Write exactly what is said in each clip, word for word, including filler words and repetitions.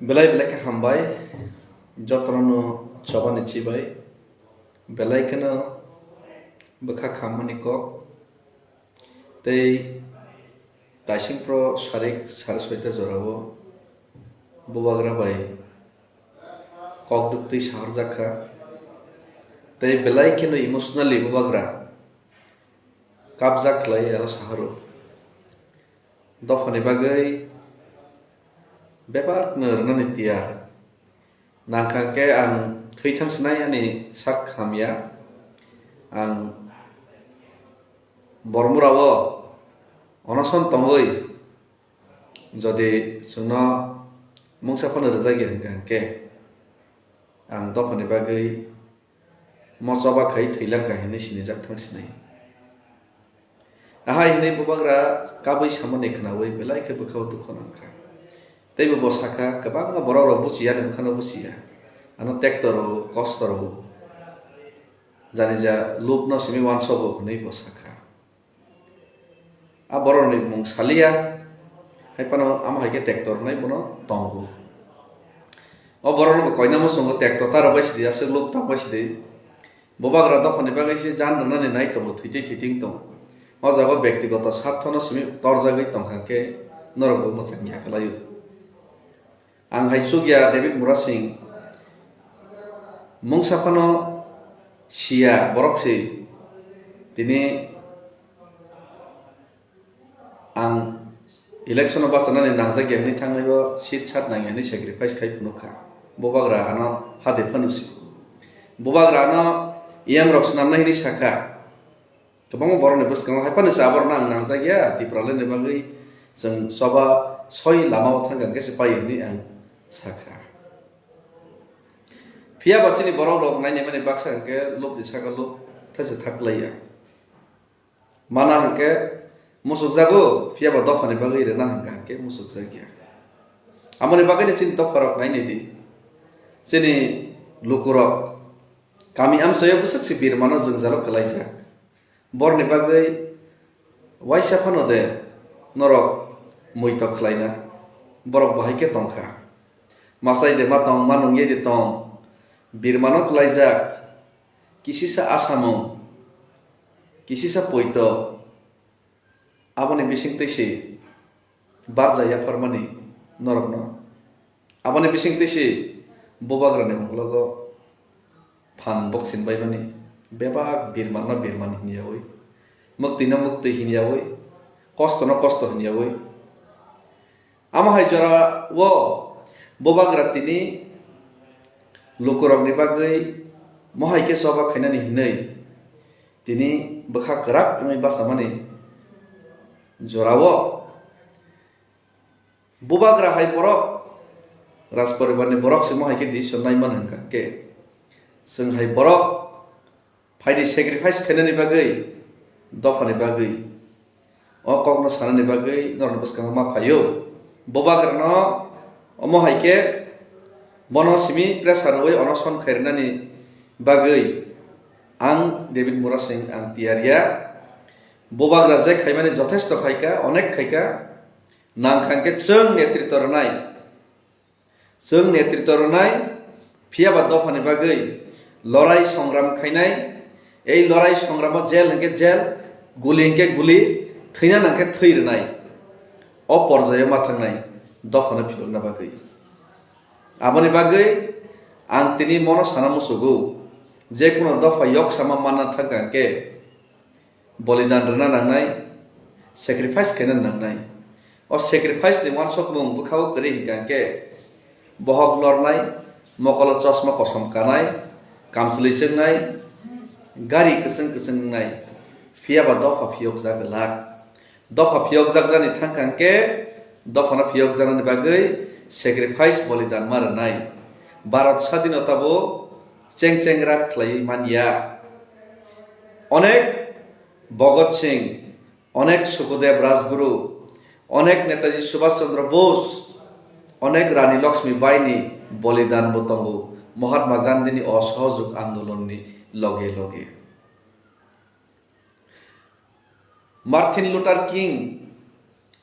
Belai belai khe hambai, jotono chobani chibai, belai kheno bwkha khammani kok tei taisingpro sarik sare soita jorao bubagra bai kok duktwi saharjak kha. Tei belai kheno emotionally bubagra kapjak khlai aro saharo. Dophani bagwi bebak no rwnani tiyar. Nangkha khe ang thwi thang sinai ani sak hamya. Ang Bormura o onoson tongwi jodi chwngno mungsa phano rwjak ya hwnkha hwnkhe ang dophani bagwi mo choba khai thwilang kha hinwi sinijak thang sinai. Ahai hinwi bubagra kabui samani khwnaui belai khe bwkhao dukhu nangkha. Tei bo sakha, kwbangma borok rok buchiya, ani bwkhano buchiya. Ano tekto rw, kosto rw. Jani ja lupno simi uansogo hinwi bo sakha. A borokni mung saliya, hai phano amo hai khe tekto rwnai bono tongo. O borokno bo koina muchungo tekto ta rwbai sidi, aswk lup ta bai sidi. Bubagra dophani bagwi se jan rwnani nai tongo, thwitwi thwiting tongo. O jaga o bektigoto sarthono simi torjagwi tongkha khe norokbo mwchang ya kwlaio. Ang hai chukya David Murasing mungsa phano siya borok se tini ang election o bachanani nangjak ya hwnwi thangnai o seat sat nang ya hwnwi sacrifice khai phunuk kha. Bubagra ano hade phano si. Bubagra ano iyang rok swnamnai hwnwi sakha. Kwbangma borokni bwskango hai phano se aborokno ang nangjak ya, Tipralandni bagwi chwng choba soi lama o thang kha hwnkhe se pai hwnwi ang sakha. Phiya ba chini borok rok nainai mani baksa hwnkhe lobni saka lob thaisa thaklai ya. Mana hwnkhe musukjago, phiya ba dophani bagwi rwna hwnkha hwnkhe musukjak ya. Amoni bagwino chini dopha rok nainai di. Chini lukurok kami amchaio bwswk se birmano jwngjalo kwlaijak. Borni bagwi waisa phano de norok muitok khlaina, borok bo hai khe tongkha. Machai de ma tong, ma nungye de tong, birmano kwlaijak, kisisa asamung, kisisa poito, aboni bisingtwi se barja yapharmani norokno. Aboni bisingtwi se bubagrani uklogo phan boksin baimani, bebak birmanno birman hinyaui, muktwino muktwi hinyaui, kostono kosto hinyaui. Amo hai jora o bubagra tini lukurokni bagwi mohai khe choba khainani hinwi tini bwkha kwrak wngwi bachamani jorao. Bubagra hai borok, Rajporibarni borok se mo hai khe decision nai mano hwnkha khe, chwng hai borok phaidi sacrifice khainani bagwi, dophani bagwi, o kokno sanani bagwi norokni bwskango ma phaio. Bubagrano omo hai khe bono simi pressure rwui onoson khairwnani bagwi ang David Murasing ang tiyar ya. Bubagra je khaimani jothesto khaika, onek khaika. Nangkha hwnkhe chwng netrito rwnai, chwng netrito rwnai, phiya ba dophani bagwi lorai songram khainai, ei lorai songramo jel hwnkhe jel, guli hwnkhe guli, thwina nangkhe thwi rwnai, o porjaio ma thangnai dophano philokna bagwi. Aboni bagwi ang tini mono sana musugo, je kuno dopha yoksama manna thangkha hwnkhe, bolidan rwna nangnai, sacrifice khaina nangnai. O sacrifice ni uansukmung bwkha-o kwrwi hwnkha hwnkhe, bohok lornai, mokolo chosma kosom kanai, kamchwlwi chwngnai, gari kwchwng kwchwng wngnai, phiya ba dopha phiyokjak glak. Dopha phiyokjakrani thangkha hwnkhe, dophano phiyokjaknani bagwi sacrifice bolidan ma rwnai. Bharat sadinota bo cheng cheng rak khlaiwi man ya. Onek Bhagat Singh, onek Sukhdev Rajguru, onek Netaji Subhash Chandra Bose, onek Rani Lakshmi Bai ni bolidan bo tongo Mahatma Gandhi ni osohojog andolon ni loge loge. Martin Luther King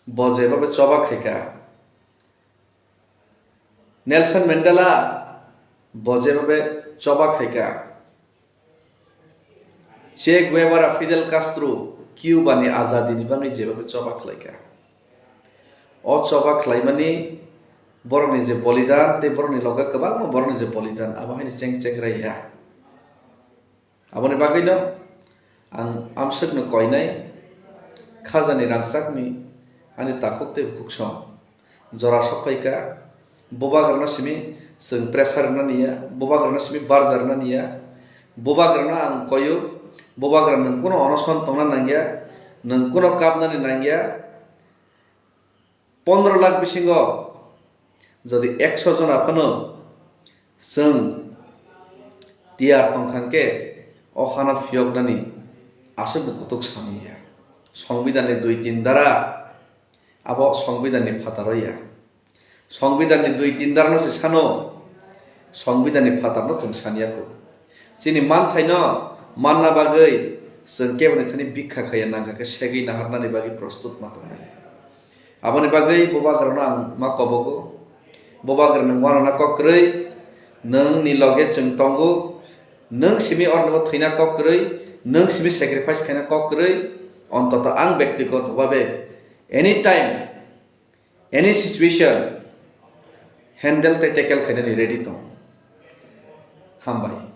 bo jeba be choba khaika. Nelson Mandela bo jebabe choba khaika, Che Guevara, Fidel Castro Cuba ni azadi ni bagwi jebabe choba khlaika. O choba khlaimani borokni je bolidan tei borokni loge kwbangma borokni je bolidan abo haino cheng cheng raiya. Aboni bagwino ang amswkno koinai khajani rangchakni ani takhuk tei bukhuk song jora sok phaikha. Bubagrano simi chwng pressure rwna niya, bubagrano simi barja rwna niya. Bubagrano ang koyo, bubagra nwng kuno onoson tongna nangya, nwng kuno kapnani nangya. Pondro lakh bisingo jodi ekso jona phano chwng tiyar tongkha hwnkhe o hano phiyoknani aswk bo kutuk samung ya. Songbidanni dui tin dara abo songbidanni phataro ya. Songbidanni dui tin darano se sano, songbidanni phatarno chwng saniya kho. Chini manthaino manna bagwi chwng keboni thani bikha khaiya nangkha khe segwi naharnani bagwi prostut ma tongnai. Aboni bagwi bubagrano ang ma kobogo. Bubagra nwng uanana kok kwrwi, nwng ni loge chwng tongo, nwng simi ornibo thwina kok kwrwi, nwng simi sacrifice khaina kok kwrwi, ontoto ang bektigoto babe anytime, any situation handle tei tackle khainani ready tong. Hambai.